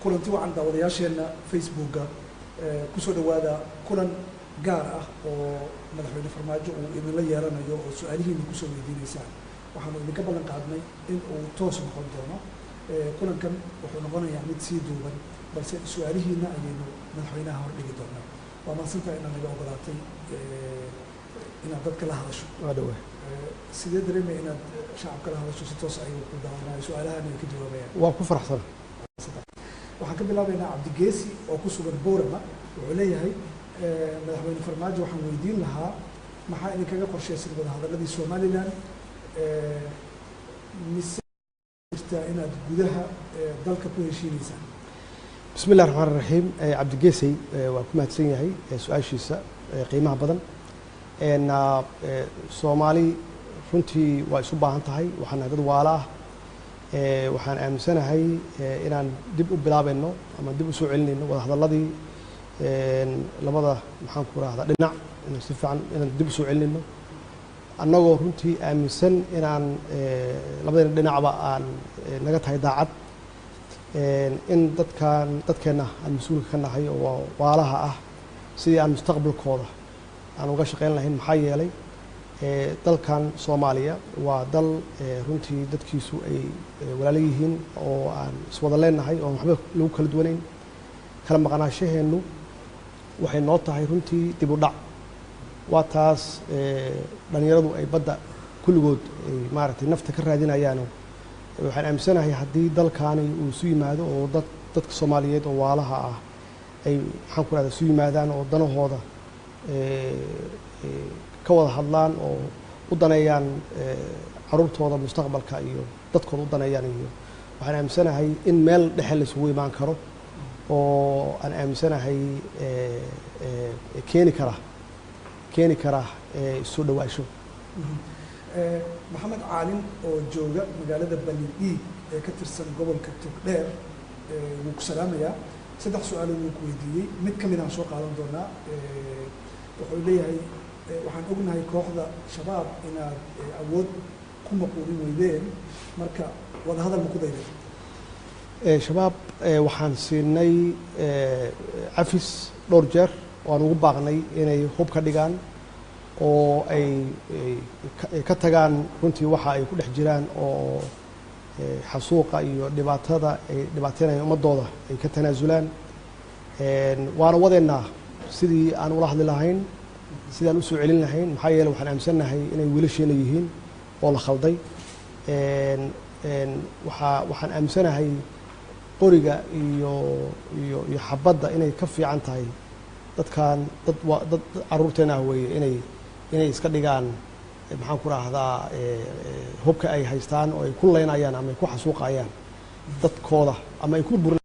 Kulanti wacan daawadayaasheenna Facebooka, kusoo dhawaada kulan gaar ah oo Madaxweyne Farmaajo uu idinla yeelanayo oo su-aalihiina kusoo weydiineysaan. Waxaanu idinka ballan qaadnay in uu toos noqon doono. Kulankan wuxuu noqonayaa mid sii duuban, balse su-aalihiina ayaynu madaxweynaha hordhigi doonaa. Waa mahadsantahay inaad naga ogolaatay inaad dadka la hadasho. Waa dhawaa. Sidee dareemaya inaad shacabka la hadasho, si toos ayagu ku daawanayo, su-aalahana ay ka jawaabayaan? Waa ku faraxsan. Waxaan ka bilaabaynaa Cabdigeesi oo ku sugan Boorama. Wuxuu leeyahay, Madaxweyne Farmaajo waxaan weydiin lahaa, maxaa idinkaga qorshaysan wadahadaladii Somaliland, mise jirtaa inaad gudaha dalka ku heshiineysaan? Bismi illahi raxmaan raxiim. Cabdigeesey waa ku mahadsan yahay su-aashiisa qiimaha badan. Soomaali runtii waa isu baahan tahay. Waxaan nahay dad waala ah. Waxaan aaminsanahay inaan dib u bilaabayno ama dib u soo celinayno wadahadalladii labada, maxaan ku rahdaa, dhinac, inaan si fiican inaan dib u soo celinayno, annagoo runtii aaminsan inaan labadayna dhinacba aan naga tahay daacad, in dadkan dadkeenna aan mas-uulka ka nahay oo waalaha ah sidii aan mustaqbalkooda aan uga shaqayn lahayn. Maxaa yeelay, dalkan Soomaaliya waa dal runtii dadkiisu ay walaalo yihiin oo aan iswada leenahay oon waxba lagu kala duwanayn. Kala maqnaashaheennu waxay noo tahay runtii dib u dhac. Waa taas dhallinyaradu ay badda kulligood ay maaragtay nafta ka raadinayaano. Waxaan aaminsanahay haddii dalkaani uu isu yimaado oo dadka Soomaaliyeed oo waalaha ah ay, maxaan ku rahda, isu yimaadaan oo danahooda ka wada hadlaan oo u daneeyaan caruurtooda mustaqbalka iyo dadkooda u daneeyaan iyo, waxaan aaminsanahay in meel dhexe la isugu imaan karo oo aan aaminsanahay keeni kara isu dhawaansho. Maxamed Caalin oo jooga magaalada Balidhiig ee ka tirsan gobolka Togdheer wuu ku salaamayaa. Saddex su-aalood wuu ku weydiiyey, mid ka mid aan soo qaadan doonaa. Wuxuu leeyahay, waxaan ognahay kooxda Shabaab inaad awood ku maquulin weydeen, marka wadahadal ma ku daydeen? Shabaab waxaan siinay cafis dhowr jeer oo aan ugu baaqnay inay hub ka dhigaan oo ay ka tagaan runtii waxa ay ku dhex jiraan oo xasuuqa iyo dhibaatada ay dhibaateynayaan ummadooda ay ka tanaasulaan. Waana wadeennaa sidii aan ula hadli lahayn, sidii aan usoo celin lahayn. Maxaa yeele, waxaan aaminsannahay inay wiilasheena yihiin oo la khalday. Waxaan aaminsanahay qoriga iyo xabadda inay ka fiican tahay. Dadkan dad waa dad carruurteena ah weeye, inay iska dhigaan, maxaan ku rahdaa, hubka ay haystaan oo ay ku leynayaan ama ay ku xasuuqayaan dadkooda ama ay ku burburin.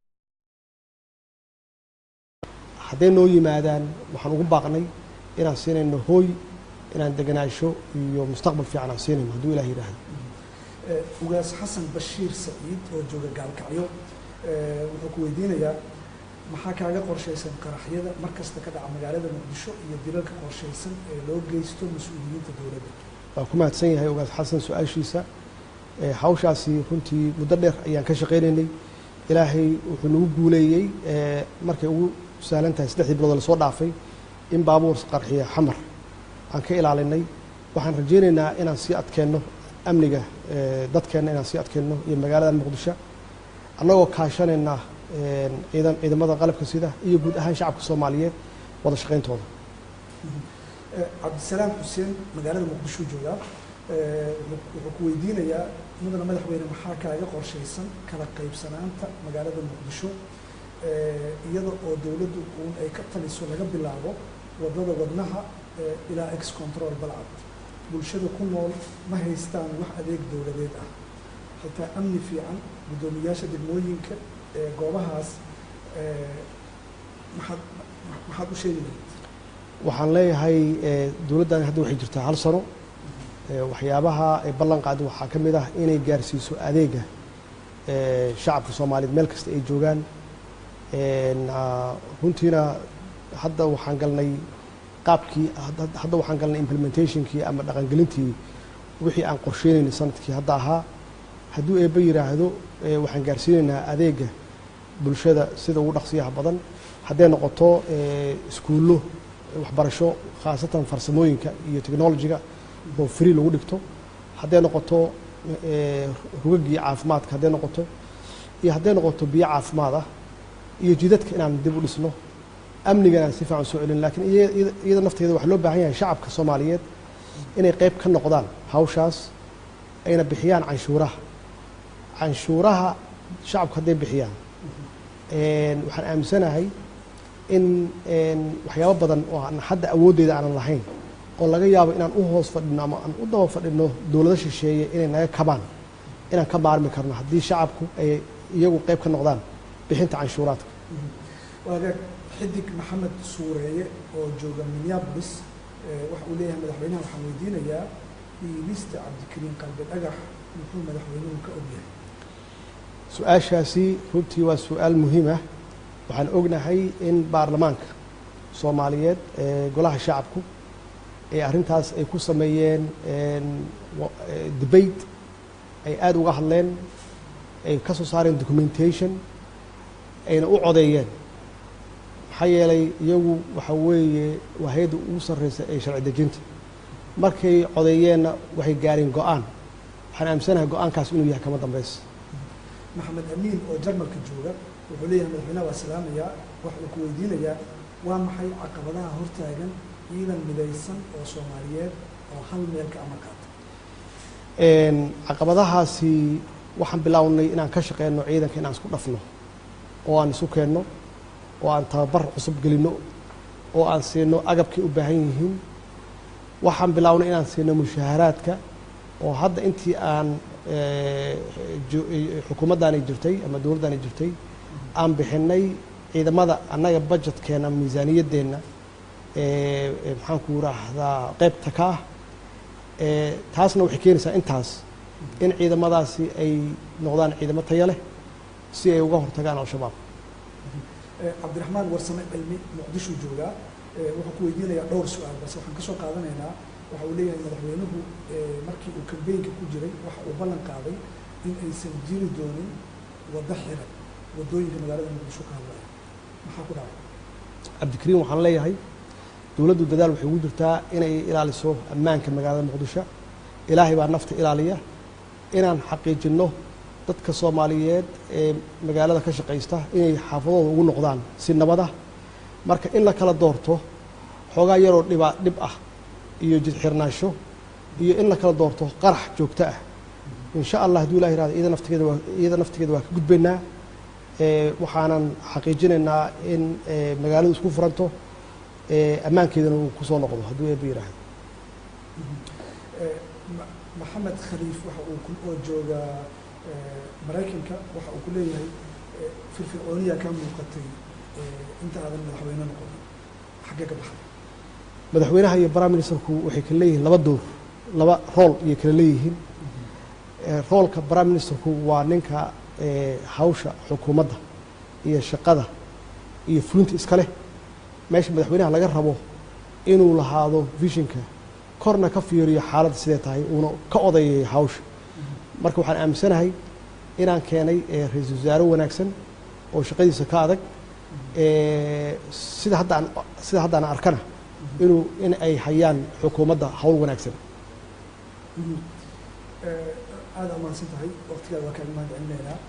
Hadday noo yimaadaan, waxaan ugu baaqnay inaan siinayno hooy, inaan deganaansho iyo mustaqbal fiican aan siinayno, hadduu Ilaah yidhaahdo. Ugaas Xasan Bashiir Saciid oo jooga Gaalkacyo wuxuu ku weydiinayaa, maxaa kaaga qorshaysan qaraxyada mar kasta ka dhaca magaalada Muqdisho iyo dilalka qorshaysan ee loo geysto mas-uuliyiinta dowladda? Waa ku mahadsan yahay Ugaas Xasan su-aashiisa. Hawshaasi runtii muddo dheer ayaan ka shaqaynaynay. Ilaahay wuxuu nagu guuleeyey, markay ugu sahlan tahay 3dii bilood lasoo dhaafay, in baabuur qarxiya Xamar aan ka ilaalinay. Waxaan rajaynaynaa inaan sii adkeenno amniga dadkeenna, inaan sii adkeenno iyo magaalada Muqdisho, annagoo kaashanayna ciidamada qalabka sida iyo guud ahaan shacabka Soomaaliyeed wada shaqayntooda. Cabdisalaam Xuseen magaalada Muqdisho joogaa. Wuxuu ku weydiinayaa, mudana madaxweyne, maxaa kaaga qorshaysan kala qaybsanaanta magaalada Muqdisho, iyada oo dowladdu uun ay ka taliso laga bilaabo wadada Wadnaha ilaa Ex Control Balcad? Bulshada ku nool ma haystaan wax adeeg dowladeed ah, xitaa amni fiican. Guddoomiyaasha degmooyinka ee goobahaas maxaad u sheegi lahayd? Waxaan leeyahay, dowladdan hadda waxay jirtaa hal sano. Waxyaabaha ay ballan qaada waxaa ka mid ah inay gaarsiiso adeega shacabka Soomaaliyeed meel kasta ay joogaan. Runtiina hadda waxaan galnay qaabkii, hadda waxaan galnay implementationkii ama dhaqangelintii wixii aan qorsheynayna sanadkii hadda ahaa. Hadduu Eebbe yidhaahdo, waxaan gaarsiinaynaa adeega bulshada sida ugu dhaqsiyaha badan, hadday noqoto iskuullo waxbarasho khaasatan farsamooyinka iyo technology-ga oo free lagu dhigto, hadday noqoto rugagii caafimaadka, hadday noqoto iyo hadday noqoto biyo caafimaad ah iyo jidadka inaan dib u dhisno, amnigan aan si fiican soo celin. Laakiin iyada nafteeda waxaa loo baahan yahay shacabka Soomaaliyeed inay qayb ka noqdaan hawshaas, ayna bixiyaan canshuuraha. Canshuuraha shacabku hadday bixiyaan, waxaan aaminsanahay in waxyaabo badan oo aan hadda awooddeeda aanan lahayn oo laga yaabo inaan u hoos fadhino ama aan u daba fadhino dowlado shisheeye inay naga kabaan, inaan ka maarmi karno haddii shacabku ay iyagu qayb ka noqdaan bixinta canshuuraadka. Waagaag. Xidig Maxamed Suureeye oo jooga Minneapolis waxa uu leeyahay, madaxweynaha waxaan weydiinayaa dhiibista Cabdikariin Qalbi Dhagax muxuu madaxweynuhu ka ogyahay? Su-aashaasi runtii waa su-aal muhiim ah. Waxaan ognahay in baarlamaanka Soomaaliyeed ee golaha shacabku ee arrintaas ay ku sameeyeen debate, ay aada uga hadleen, ay ka soo saareen documentation, ayna u codeeyeen, maxaa yeelay iyagu waxa weeye waa hay-adda ugu sarreysa ee sharci dejinta. Markay codeeyeenna waxay gaareen go-aan. Waxaan aaminsanahay go-aankaas inuu yahay kama dambaysa. Maxamed Amiin oo Jarmalka jooga wuxuu leeyahay, madaxweynaha waa salaamayaa, waxa uu ku weydiinayaa waa maxay caqabadaha hortaagan ciidan midaysan oo Soomaaliyeed oo hal meel ka amar qaata? Caqabadahaasi waxaan bilownay inaan ka shaqeyno ciidanka inaan isku dhafno oo aan isu keenno oo aan tababar cusub gelinno oo aan siino agabkay u baahan yihiin. Waxaan bilownay inaan siino mushaaharaadka, oo hadda intii aan xukuumaddaani jirtay ama dowladdaani jirtay aan bixinay ciidamada annaga budgetkeenna ama miisaaniyaddeenna, maxaan ku raahdaa, qaybta ka ah. Taasna waxay keenaysaa intaas in ciidamadaasi ay noqdaan ciidamo tayo leh si ay uga hortagaan Al-Shabaab. Cabdiraxmaan Warsame Cilmi Muqdisho joogaa, wuxuu ku weydiinayaa dhowr su-aal, balse waxaan kasoo qaadanaynaa waxa uu leeyahay, madaxweynuhu markii uu kambeynka ku jiray waxa uu ballan qaaday in aysan jiri doonin waddo xiran waddooyinka magaalada Muqdisho ka hadlaya, maxaa ku dhacay? Cabdikariim, waxaan leeyahay dowladdu dadaal waxay ugu jirtaa inay ilaaliso ammaanka magaalada Muqdisho. Ilaahay baa nafta ilaaliya. Inaan xaqiijinno dadka Soomaaliyeed ee magaalada ka shaqaysta inay xaafadooda ugu noqdaan si nabad ah. Marka in la kala doorto xoogaa yaroo dhiba dhib ah iyo jidxirnaansho iyo in la kala doorto qarax joogto ah, insha Allah hadduu Ilah yirahdo, iyada naftigeeda waa ka gudbaynaa. Waxaanan xaqiijinaynaa in magaaladu isku furanto, ammaankeedana uu kusoo noqdo hadduu Eebba yiraahdo. Maxamed Khaliif waxa uu oo jooga Maraykanka waxa uu ku leeyahay, firfircooniyaa kaa muuqatay inta aadan madaxweyne noqonin, xaggee ka baxday? Madaxweynaha iyo prime ministerku waxay kala leeyihiin laba door, laba role ayay kala leeyihiin. Roolka prime ministerku waa ninka hawsha xukuumadda iyo shaqada iyo fulinta iska leh, meesha madaxweynaha laga rabo inuu lahaado visionka, korna ka fiiriyo xaaladda sidee tahay, uuna ka odayayo hawsha. Marka waxaan aaminsanahay inaan keenay ra-iisul wasaare wanaagsan oo shaqadiisa ka adag, sida hadda aan arkana in ay hayaan xukuumadda hawl wanaagsan. Aada umahadsan tahay, waqtigaada waa kaaga mahad celinaynaa.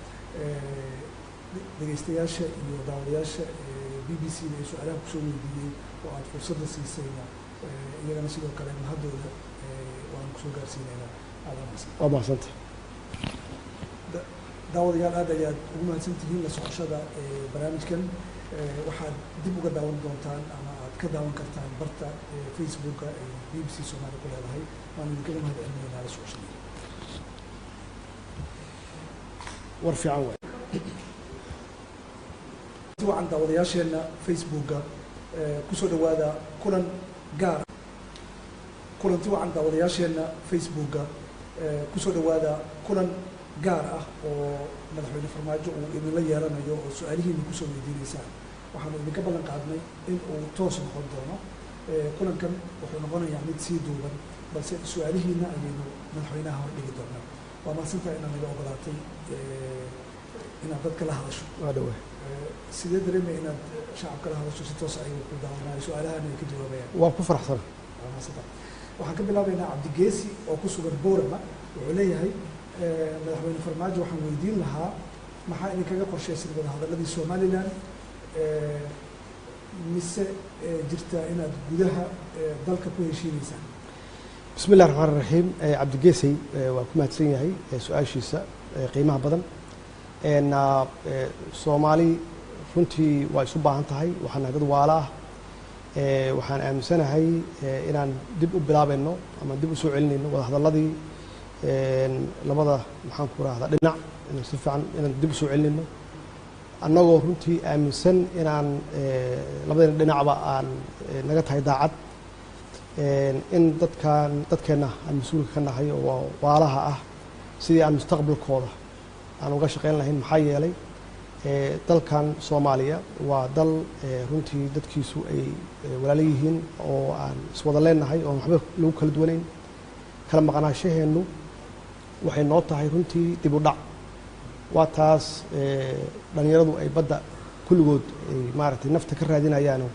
Dhegeystayaasha iyo daawadayaasha BBC da ay su-aalaha kusoo weydiiyey oo aada fursadda siisayna, iyagana sidoo kale mahaddooda waan kusoo gaarsiinaynaa. Aada umahadsan. Waa mahadsantah. Daawadayaal, aad ayaad ugu mahadsan tihiin la socoshada barnaamijkan. Waxaad dib uga daawan doontaan ama aad ka daawan kartaan barta Facebooka ee BBC Soomaaliya ku leedahay. Waan idinkaga mahad celinaynaa la socoshadii. War fiican waay. Si wacan daawadayaasheenna Facebooka, kusoo dhawaada kulan gaar. Kulanti wacan daawadayaasheenna Facebooka, kusoo dhawaada kulan gaar ah oo madaxweyne Farmaajo uu idinla yeelanayo oo su-aalihiina kusoo weydiineysaan. Waxaanu idinka ballan qaadnay in uu toos noqon doono. Kulankan wuxuu noqonayaa mid sii duuban, balse su-aalihiina ayaynu madaxweynaha hordhigi doonaa. Waa mahadsantahay inaad naga ogolaatay. Inaad dadka la hadasho. Waa dhawaa. Sidee dareemaya inaad shacabka la hadasho, si toos ayagu ku daawanaayo, su-aalahan ay ka jawaabayaan? Waa ku faraxsana. Waa mahadsantahay. Waxaan ka bilaabaynaa Cabdigeesi oo ku sugan Boorama. Wuxuu leeyahay, madaxweyne Farmaajo waxaan weydiin lahaa, maxaa idinkaga qorshaysan wadahadaladii Somaliland, mise jirtaa inaad gudaha dalka ku heshiineysaan? Bismi illahi raxmaan raxiim. Cabdigeesey waa ku mahadsan yahay su-aashiisa qiimaha badan. Soomaali runtii waa isu baahan tahay. Waxaan nahay dad waala ah. Waxaan aaminsanahay inaan dib u bilaabayno ama dib u soo celinayno wadahadalladii labada, maxaan ku rahdaa, dhinac, inaan si fiican inaan dib u soo celinayno, annagoo runtii aaminsan inaan labadayna dhinacba aan naga tahay daacad, in dadkan dadkeenna aan mas-uulka ka nahay oo waalaha ah sidii aan mustaqbalkooda aan uga shaqayn lahayn. Maxaa yeelay, dalkan Soomaaliya waa dal runtii dadkiisu ay walaalo yihiin oo aan iswada leenahay oon waxba lagu kala duwanayn. Kala maqnaashaheennu waxay noo tahay runtii dib u dhac. Waa taas dhallinyaradu ay badda kulligood ay maaragtay nafta ka raadinayaano.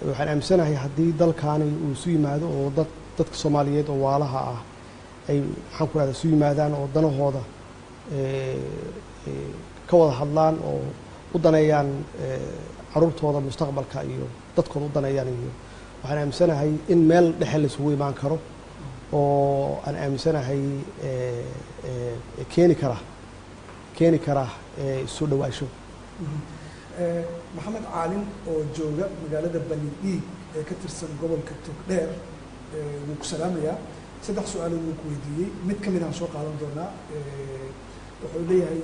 Waxaan aaminsanahay haddii dalkaani uu isu yimaado oo dadka Soomaaliyeed oo waalaha ah ay, maxaan ku rahda, isu yimaadaan oo danahooda ka wada hadlaan oo u daneeyaan caruurtooda mustaqbalka iyo dadkooda u daneeyaan iyo, waxaan aaminsanahay in meel dhexe la isugu imaan karo oo aan aaminsanahay keeni kara isu dhawaansho. Maxamed Caalin oo jooga magaalada Balidhiig ee ka tirsan gobolka Togdheer wuu ku salaamayaa. Saddex su-aalood wuu ku weydiiyey, mid ka mid aan soo qaadan doonaa. Wuxuu leeyahay,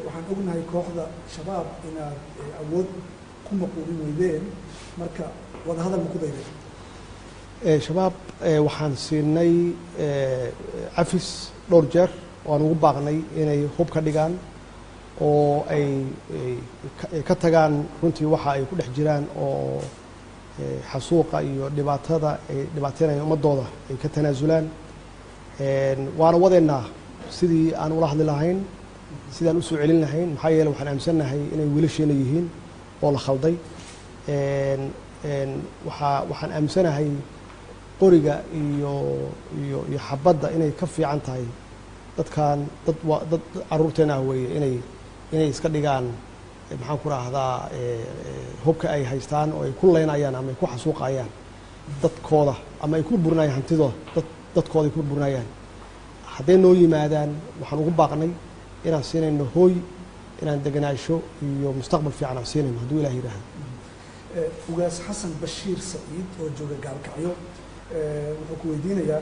waxaan ognahay kooxda Shabaab inaad awood ku maquulin weydeen, marka wadahadal ma ku daydeen? Shabaab waxaan siinay cafis dhowr jeer oo aan ugu baaqnay inay hub ka dhigaan oo ay ka tagaan runtii waxa ay ku dhex jiraan oo xasuuqa iyo dhibaatada ay dhibaateynayaan ummadooda ay ka tanaasulaan. Waana wadeynaa sidii aan ula hadli lahayn, sidaan usoo celin lahayn. Maxaa yeele, waxaan aaminsannahay inay wiilasheena yihiin oo la khalday. Waxaan aaminsanahay qoriga iyo xabadda inay ka fiican tahay. Dadkan dad waa dad carruurteena ah weeye, inay iska dhigaan, maxaan ku rahdaa, hubka ay haystaan oo ay ku leynayaan ama ay ku xasuuqayaan dadkooda ama ay ku burburinayaan hantidooda, dadkooda ay ku burburinayaan. Hadday noo yimaadaan, waxaan ugu baaqnay inaan siinayno hooy, inaan deganaansho iyo mustaqbal fiican aan siinayno, hadduu Ilaah yidhaahdo. Ugaas Xasan Bashiir Saciid oo jooga Gaalkacyo wuxuu ku weydiinayaa,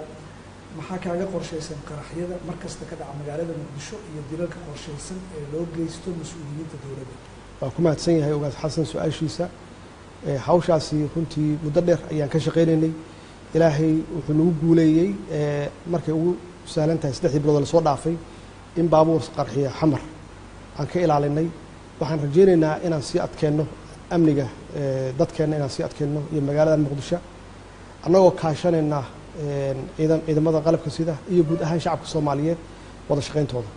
maxaa kaaga qorshaysan qaraxyada mar kasta ka dhaca magaalada Muqdisho iyo dilalka qorshaysan ee loo geysto mas-uuliyiinta dowladda? Waa ku mahadsan yahay Ugaas Xasan su-aashiisa. Hawshaasi runtii muddo dheer ayaan ka shaqaynaynay. Ilaahay wuxuu nagu guuleeyey, markay ugu sahlan tahay 3dii bilood lasoo dhaafay, in baabuur qarxiya Xamar aan ka ilaalinay. Waxaan rajaynaynaa inaan sii adkeenno amniga dadkeenna, inaan sii adkeenno iyo magaalada Muqdisho, annagoo kaashanayna ciidamada qalabka sida iyo guud ahaan shacabka Soomaaliyeed wada shaqayntooda.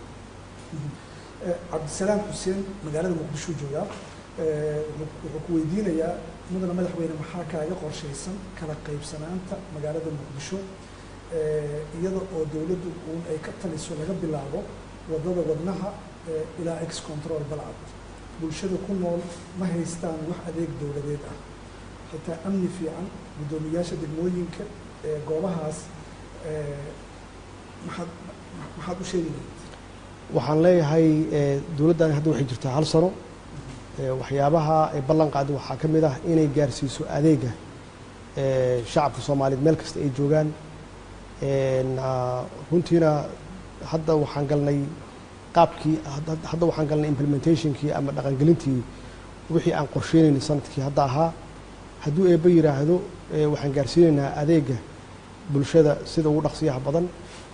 Cabdisalaam Xuseen magaalada Muqdisho joogaa. Wuxuu ku weydiinayaa, mudana madaxweyne, maxaa kaaga qorshaysan kala qaybsanaanta magaalada Muqdisho, iyada oo dowladdu uun ay ka taliso laga bilaabo wadada Wadnaha ilaa Ex Control Balcad? Bulshada ku nool ma haystaan wax adeeg dowladeed ah, xitaa amni fiican. Guddoomiyaasha degmooyinka ee goobahaas maxaad u sheegi lahayd? Waxaan leeyahay, dowladdan hadda waxay jirtaa hal sano. Waxyaabaha ay ballan qaada waxaa ka mid ah inay gaarsiiso adeega shacabka Soomaaliyeed meel kasta ay joogaan. Runtiina hadda waxaan galnay qaabkii, hadda waxaan galnay implementationkii ama dhaqangelintii wixii aan qorsheynayna sanadkii hadda ahaa. Hadduu Eebbe yidhaahdo, waxaan gaarsiinaynaa adeega bulshada sida ugu dhaqsiyaha badan,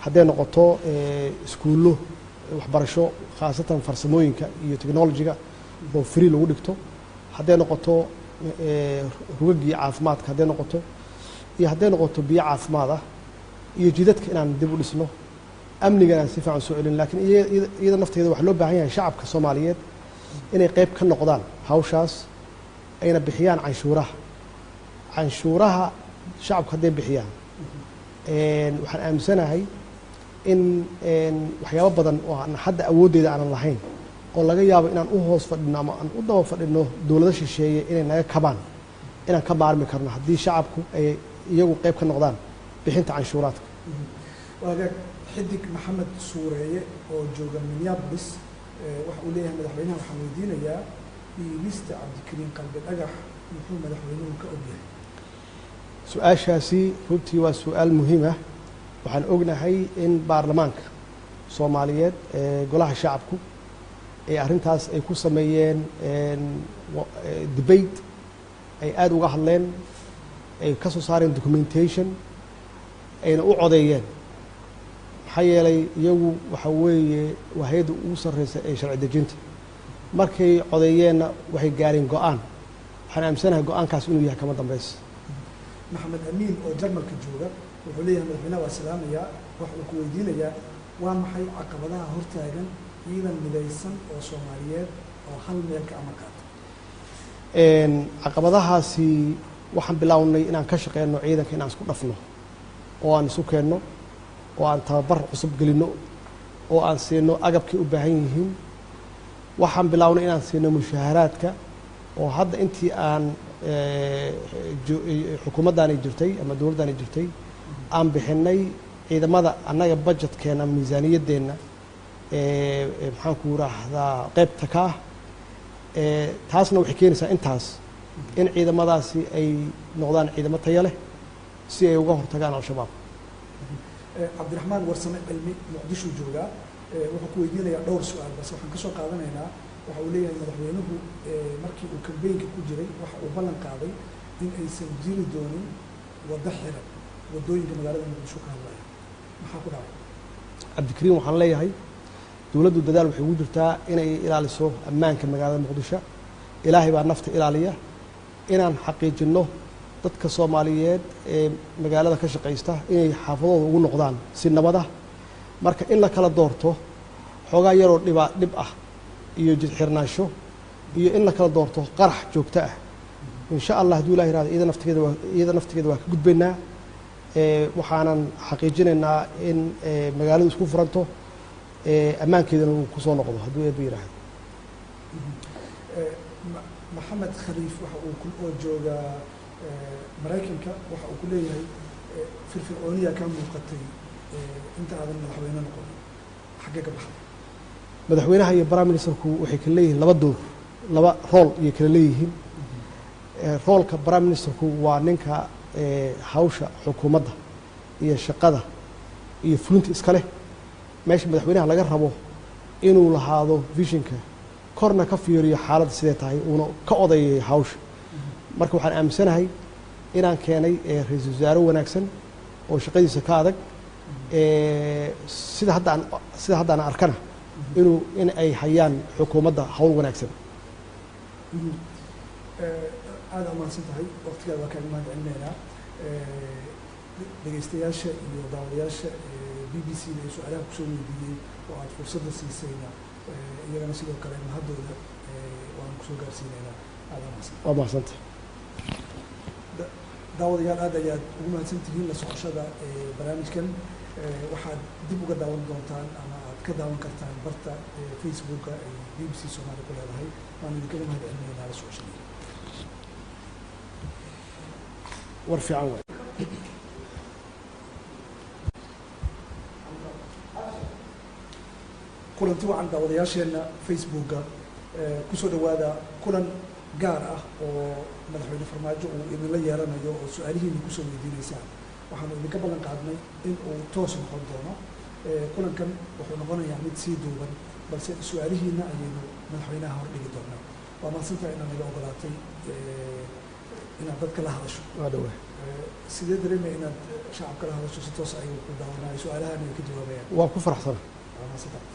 hadday noqoto iskuullo waxbarasho, khaasatan farsamooyinka iyo technologyga oo free lagu dhigto, hadday noqoto rugagii caafimaadka, hadday noqoto iyo hadday noqoto biyo caafimaad ah iyo jidadka inaan dib u dhisno. Amnigan aan si fiican soo celin, laakiin iyada nafteeda waxaa loo baahan yahay shacabka Soomaaliyeed inay qayb ka noqdaan hawshaas, ayna bixiyaan canshuuraha. Canshuuraha shacabku hadday bixiyaan, waxaan aaminsanahay in waxyaabo badan oo aan hadda awooddeeda aanan lahayn oo laga yaabo inaan u hoos fadhino ama aan u daba fadhino dowlado shisheeye inay naga kabaan, inaan ka maarmi karno haddii shacabku ay iyagu qayb ka noqdaan bixinta canshuuraadka. Waagaag. Xidig Maxamed Suureeye oo jooga Minneapolis waxa uu leeyahay, madaxweynaha waxaan weydiinayaa dhiibista Cabdikariin Qalbi Dhagax muxuu madaxweynuhu ka ogyahay? Su-aashaasi runtii waa su-aal muhiim ah. Waxaan ognahay in baarlamaanka Soomaaliyeed ee golaha shacabku ee arrintaas ay ku sameeyeen debate, ay aada uga hadleen, ay ka soo saareen documentation, ayna u codeeyeen, maxaa yeelay iyagu waxa weeye waa hay-adda ugu sarreysa ee sharci dejinta. Markay codeeyeenna waxay gaareen go-aan. Waxaan aaminsanahay go-aankaas inuu yahay kama dambaysa. Maxamed Amiin oo Jarmalka jooga wuxuu leeyahay, madaxweynaha waa salaamayaa, waxa uu ku weydiinayaa waa maxay caqabadaha hortaagan ciidan midaysan oo Soomaaliyeed oo hal meel ka amar qaata? Caqabadahaasi waxaan bilownay inaan ka shaqeyno ciidanka inaan isku dhafno oo aan isu keenno oo aan tababar cusub gelinno oo aan siino agabkay u baahan yihiin. Waxaan bilownay inaan siino mushaaharaadka, oo hadda intii aan xukuumaddaani jirtay ama dowladdaani jirtay aan bixinay ciidamada annaga budgetkeenna ama miisaaniyaddeenna, maxaan ku raahdaa, qaybta ka ah. Taasna waxay keenaysaa intaas in ciidamadaasi ay noqdaan ciidamo tayo leh si ay uga hortagaan Al-Shabaab. Cabdiraxmaan Warsame Cilmi Muqdishuu joogaa, wuxuu ku weydiinayaa dhowr su-aal, balse waxaan kasoo qaadanaynaa waxa uu leeyahay, madaxweynuhu markii uu kambeynka ku jiray waxa uu ballan qaaday in aysan jiri doonin waddo xiran waddooyinka magaalada Muqdisho ka hadlaya, maxaa ku dhacay? Cabdikariim, waxaan leeyahay dowladdu dadaal waxay ugu jirtaa inay ilaaliso ammaanka magaalada Muqdisho. Ilaahay baa nafta ilaaliya. Inaan xaqiijinno dadka Soomaaliyeed ee magaalada ka shaqaysta inay xaafadooda ugu noqdaan si nabad ah. Marka in la kala doorto xoogaa yaroo dhiba dhib ah iyo jidxirnaansho iyo in la kala doorto qarax joogto ah, insha Allah hadduu Ilah yirahdo, iyada naftigeeda waa ka gudbaynaa. Waxaanan xaqiijinaynaa in magaaladu isku furanto, ammaankeedana uu kusoo noqdo hadduu Eebba yidhaahdo. Maxamed Khaliif waxa uu oo jooga Maraykanka waxa uu ku leeyahay, firfircooniyaa kaa muuqatay inta aadan madaxweyne noqonin, xaggee ka baxday? Madaxweynaha iyo prime ministerku waxay kala leeyihiin laba door, laba role ayay kala leeyihiin. Roolka prime ministerku waa ninka hawsha xukuumadda iyo shaqada iyo fulinta iska leh, meesha madaxweynaha laga rabo inuu lahaado visionka, korna ka fiiriyo xaaladda sidee tahay, uuna ka odayayo hawsha. Marka waxaan aaminsanahay inaan keenay ra-iisul wasaare wanaagsan oo shaqadiisa ka adag, sida hadda aan arkana in ay hayaan xukuumadda hawl wanaagsan. Aada umahadsan tahay, waqtigaada waa kaaga mahad celinaynaa. Dhegeystayaasha iyo daawadayaasha BBC da ay su-aalaha kusoo weydiiyey oo aad fursadda siisayna, iyagana sidoo kale mahaddooda waanu kusoo gaarsiinaynaa. Aada umahadsan. Waa mahadsantah. Daawadayaal, aad ayaad ugu mahadsan tihiin la socoshada barnaamijkan. Waxaad dib uga daawan doontaan ama aad ka daawan kartaan barta Facebooka ay BBC Soomaali ku leedahay. Waanu idinkaga mahad celinaynaa la socoshadii. War fiican waay. Kulanti wacan daawadayaasheenna Facebooka, kusoo dhawaada kulan gaar ah oo madaxweyne Farmaajo uu idinla yeelanayo oo su-aalihiina kusoo weydiineysaan. Waxaanu idinka ballan qaadnay in uu toos noqon doono. Kulankan wuxuu noqonayaa mid sii duuban, balse su-aalihiina ayaynu madaxweynaha hordhigi doonaa. Waa mahadsantahay inaad naga ogolaatay inaad dadka la hadasho. Waa dhawaa. Sidee dareemaya inaad shacabka la hadasho, si toos ayagu ku daawanayo, su-aalahana ay ka jawaabayaan? Waa ku faraxsana. Waa mahadsantahay.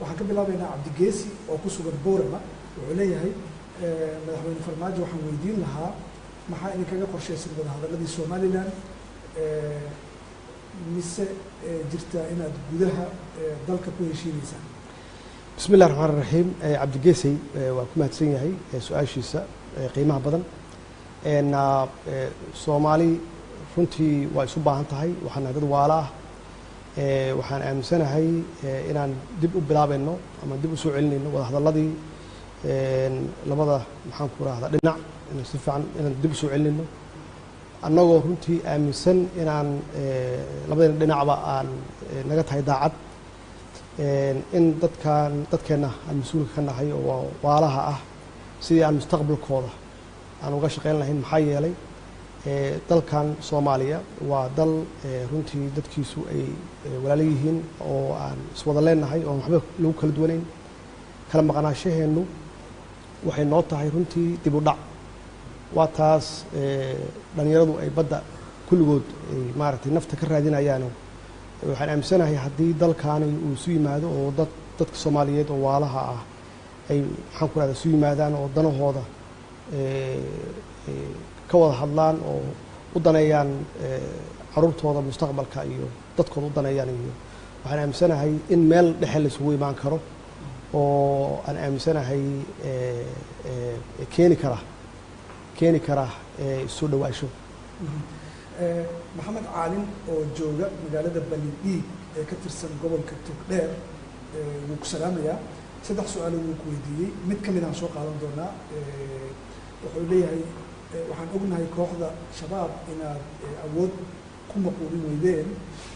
Waxaan ka bilaabaynaa Cabdigeesi oo ku sugan Boorama. Wuxuu leeyahay, madaxweyne Farmaajo waxaan weydiin lahaa maxaa idinkaga qorshaysan wadahadaladii Somaliland? Mise jirtaa inaad gudaha dalka ku heshiinaysaan? Bismi illahi raxmaan raxiim. Cabdigeesey waa ku mahadsan yahay su-aashiisa qiimaha badan. Soomaali runtii waa isu baahan tahay, waxaan nahay dad waala ah. Waxaan aaminsanahay inaan dib u bilaabayno ama dib u soo celinayno wadahadalladii labada, maxaan ku rahdaa, dhinac, inaan si fiican inaan dib u soo celinayno, annagoo runtii aaminsan inaan labadayna dhinacba aan naga tahay daacad, in dadkan dadkeenna aan mas-uulka ka nahay oo waalaha ah sidii aan mustaqbalkooda aan uga shaqayn lahayn. Maxaa yeelay dalkan Soomaaliya waa dal runtii dadkiisu ay walaalo yihiin oo aan iswada leenahay oo waxba lagu kala duwanayn. Kala maqnaashaheennu waxay noo tahay runtii dib u dhac. Waa taas dhallinyaradu ay badda kulligood ay maaragtay nafta ka raadinayaano. Waxaan aaminsanahay haddii dalkaani uu isu yimaado oo dadka Soomaaliyeed oo waalaha ah ay, maxaan ku rahda, isu yimaadaan oo danahooda ka wada hadlaan oo u daneeyaan caruurtooda mustaqbalka iyo dadkooda u daneeyaan iyo, waxaan aaminsanahay in meel dhexe la isugu imaan karo oo aan aaminsanahay keeni kara isu dhawaansho. Maxamed Caalin oo jooga magaalada Balidhiig ee ka tirsan gobolka Togdheer wuu ku salaamayaa. Saddex su-aalood wuu ku weydiiyey, mid ka mid aan soo qaadan doonaa. Wuxuu leeyahay, waxaan ognahay kooxda Shabaab inaad awood ku maquulin weydeen,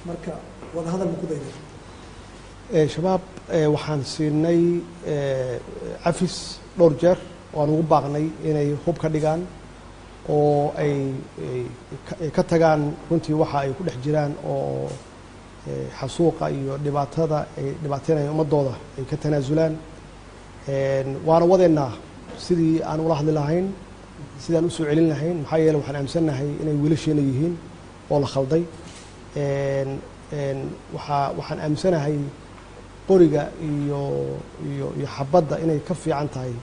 marka wadahadal ma ku daydeen? Shabaab waxaan siinay cafis dhowr jeer oo aan ugu baaqnay inay hub ka dhigaan oo ay ka tagaan runtii waxa ay ku dhex jiraan oo xasuuqa iyo dhibaatada ay dhibaateynayaan ummadooda ay ka tanaasulaan. Waana wadeennaa sidii aan ula hadli lahayn, sidaan usoo celin lahayn. Maxaa yeele waxaan aaminsannahay inay wiilasheena yihiin oo la khalday. Waxaan aaminsanahay qoriga iyo xabadda inay ka fiican tahay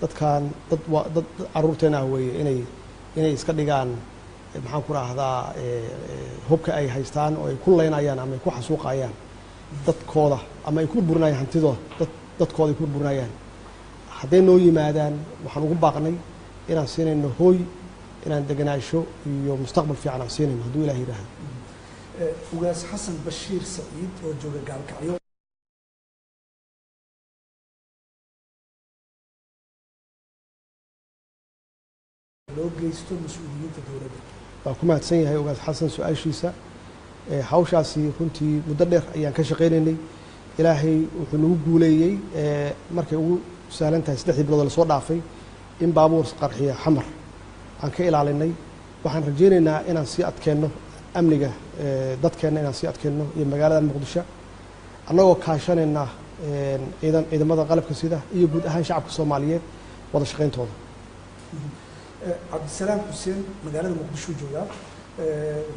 dadkan dad waa dad carruurteena ah weeye, inay iska dhigaan, maxaan ku rahdaa, hubka ay haystaan oo ay ku leynayaan ama ay ku xasuuqayaan dadkooda ama ay ku burburinayaan hantidooda, dadkooda ay ku burburinayaan. Hadday noo yimaadaan, waxaan ugu baaqnay inaan siinayno hooy, inaan deganaansho iyo mustaqbal fiican aan siinayno, hadduu Ilaah yidhaahdo. Ugaas Xasan Bashiir Saciid oo jooga Gaalkacyo loo geysto mas-uuliyiinta dowladda. Waa ku mahadsan yahay Ugaas Xasan su-aashiisa. Hawshaasi runtii muddo dheer ayaan ka shaqaynaynay. Ilaahay wuxuu nagu guuleeyey markay ugu sahlan tahay 3dii bilood lasoo dhaafay in baabuur qarxiya Xamar aan ka ilaalinay. Waxaan rajaynaynaa inaan sii adkeenno amniga dadkeenna, inaan sii adkeenno iyo magaalada Muqdisho, annagoo kaashanayna ciidamada qalabka sida iyo guud ahaan shacabka Soomaaliyeed wada shaqayntooda. Cabdisalaam Xuseen magaalada Muqdisho joogaa,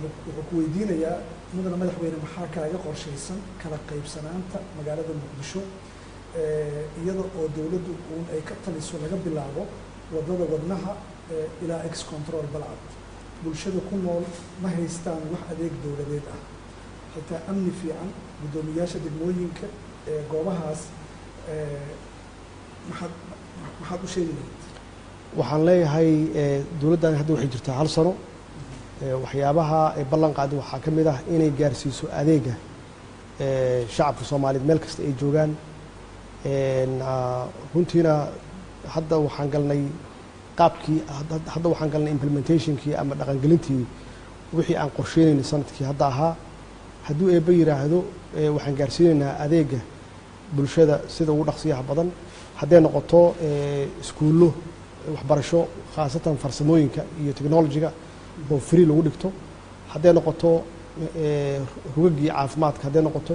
wuxuu ku weydiinayaa, mudana madaxweyne, maxaa kaaga qorshaysan kala qaybsanaanta magaalada Muqdisho, iyada oo dowladdu uun ay ka taliso laga bilaabo wadada Wadnaha ilaa Ex Control Balcad? Bulshada ku nool ma haystaan wax adeeg dowladeed ah, xitaa amni fiican. Guddoomiyaasha degmooyinka ee goobahaas maxaad u sheegi lahayd? Waxaan leeyahay dowladdan hadda waxay jirtaa hal sano. Waxyaabaha ay ballan qaada waxaa ka mid ah inay gaarsiiso adeega shacabka Soomaaliyeed meel kasta ay joogaan. Runtiina hadda waxaan galnay qaabkii, hadda waxaan galnay implementationkii ama dhaqangelintii wixii aan qorsheynayna sanadkii hadda ahaa. Hadduu Eebbe yidhaahdo, waxaan gaarsiinaynaa adeega bulshada sida ugu dhaqsiyaha badan, hadday noqoto iskuullo waxbarasho, khaasatan farsamooyinka iyo technologyga oo free lagu dhigto, hadday noqoto rugagii caafimaadka, hadday noqoto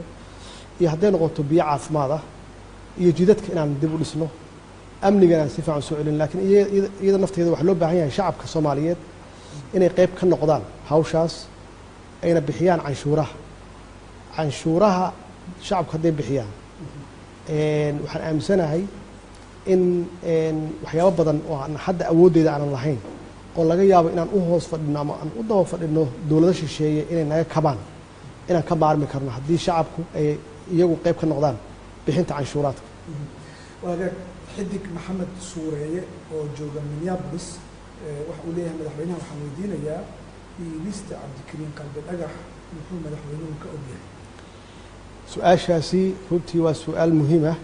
iyo hadday noqoto biyo caafimaad ah iyo jidadka inaan dib u dhisno, amnigan aan si fiican soo celin. Laakiin iyada nafteeda waxaa loo baahan yahay shacabka Soomaaliyeed inay qayb ka noqdaan hawshaas, ayna bixiyaan canshuuraha. Canshuuraha shacabku hadday bixiyaan, waxaan aaminsanahay in waxyaabo badan oo aan hadda awooddeeda aanan lahayn oo laga yaabo inaan u hoos fadhino ama aan u daba fadhino dowlado shisheeye inay naga kabaan. inaan ka maarmi karno haddii shacabku ay iyagu qayb ka noqdaan bixinta canshuuraadka. Waagaag Xidig Maxamed Suureeye oo jooga Minneapolis waxa uu leeyahay madaxweynaha waxaan weydiinayaa dhiibista Cabdikariin Qalbi Dhagax muxuu madaxweynuhu ka ogyahay? Su-aashaasi runtii waa su-aal muhiim ah.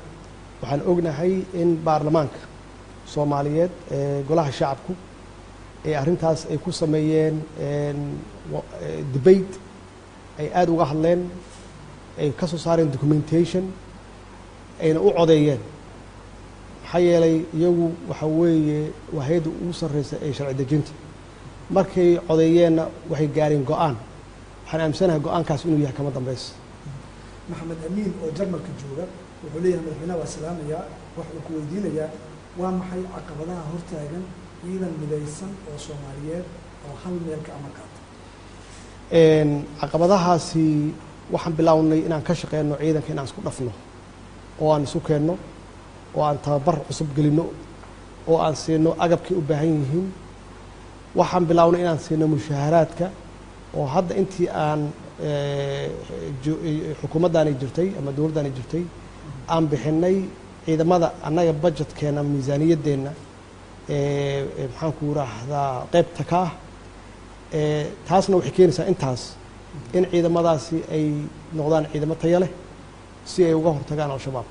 Waxaan ognahay in baarlamaanka Soomaaliyeed ee golaha shacabku ee arrintaas ay ku sameeyeen debate, ay aada uga hadleen, ay ka soo saareen documentation, ayna u codeeyeen. Maxaa yeelay iyagu waxa weeye waa hay-adda ugu sarreysa ee sharci dejinta. Markay codeeyeenna waxay gaareen go-aan. Waxaan aaminsanahay go-aankaas inuu yahay kama dambaysa. Maxamed Amiin oo Jarmalka jooga wuxuu leeyahay madaxweynaha waa salaamayaa, waxa uu ku weydiinayaa waa maxay caqabadaha hortaagan ciidan midaysan oo Soomaaliyeed oo hal meel ka amar qaata? Caqabadahaasi waxaan bilownay inaan ka shaqeyno ciidanka inaan isku dhafno oo aan isu keenno oo aan tababar cusub gelinno oo aan siino agabkay u baahan yihiin. Waxaan bilownay inaan siino mushaaharaadka oo hadda intii aan xukuumaddaani jirtay ama dowladdaani jirtay aan bixinnay ciidamada annaga budgetkeenna ama miisaaniyaddeenna maxaan ku raahdaa qaybta ka ah. Taasna waxay keenaysaa intaas in ciidamadaasi ay noqdaan ciidamo tayo leh si ay uga hortagaan Al-Shabaab.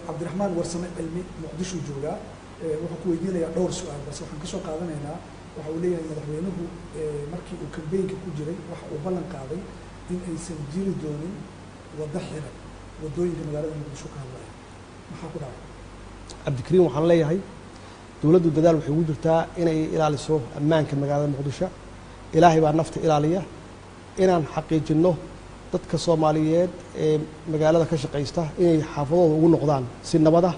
Cabdiraxmaan Warsame Cilmi Muqdisho joogaa, wuxuu ku weydiinayaa dhowr su-aal, balse waxaan kasoo qaadanaynaa waxa uu leeyahay madaxweynuhu markii uu kambeynka ku jiray waxa uu ballan qaaday in aysan jiri doonin waddo xiran waddooyinka magaalada Muqdisho ka hadlaya, maxaa ku dhacay? Cabdikariim, waxaan leeyahay dowladdu dadaal waxay ugu jirtaa inay ilaaliso ammaanka magaalada Muqdisho. Ilaahay baa nafta ilaaliya. Inaan xaqiijinno dadka Soomaaliyeed ee magaalada ka shaqaysta inay xaafadooda ugu noqdaan si nabad ah.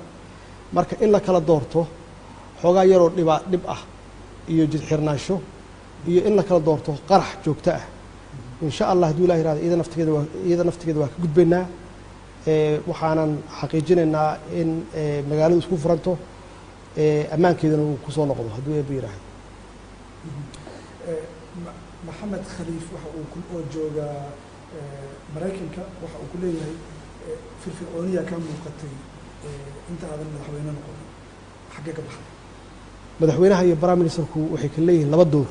Marka in la kala doorto xoogaa yaroo dhiba dhib ah iyo jidxirnaansho iyo in la kala doorto qarax joogto ah, insha Allah hadduu Ilahi yirahdo iyada naftigeeda waa ka gudbaynaa. Waxaanan xaqiijinaynaa in magaaladu isku furanto, ammaankeedana uu kusoo noqdo hadduu Eebba yidhaahdo. Maxamed Khaliif waxa uu oo jooga Maraykanka waxa uu ku leeyahay firfircooniyaa kaa muuqatay inta aadan madaxweyne noqonin, xaggee ka baxday? Madaxweynaha iyo prime ministerku waxay kala leeyihiin laba door,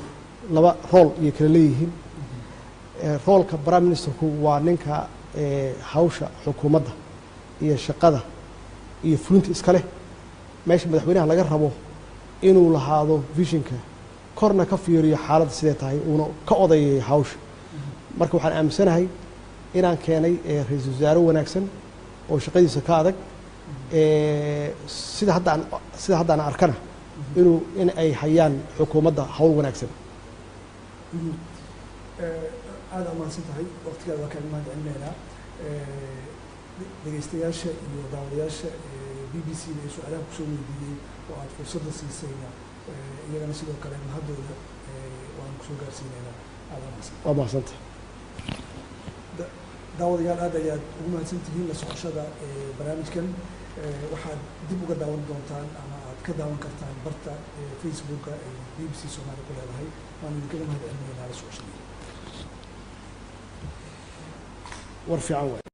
laba rool ayay kala leeyihiin. Roolka prime ministerku waa ninka hawsha xukuumadda iyo shaqada iyo fulinta iska leh, meesha madaxweynaha laga rabo inuu lahaado visionka, korna ka fiiriyo xaaladda sidee tahay, uuna ka odayayo hawsha. Marka waxaan aaminsanahay inaan keenay ra-iisul wasaare wanaagsan oo shaqadiisa ka adag, sida hadda aan arkana in ay hayaan xukuumadda hawl wanaagsan. Aada umahadsan tahay, waqtigaada waa kaaga mahad celinaynaa. Dhegeystayaasha iyo daawadayaasha BBC da ee su-aalaha kusoo weydiiyey oo aada fursadda siisayna iyagana sidoo kale mahaddooda waan kusoo gaarsiinaynaa. Aada umahadsan. Waa mahadsantahay. Daawadayaal, aad ayaad ugu mahadsan tihiin la socoshada barnaamijkan. Waxaad dib uga daawan doontaan ama aad ka daawan kartaan barta Facebooka ay BBC Soomaaliya ku leedahay. Waan idinkaga mahad celinaynaa la socoshadii. War fiican waay.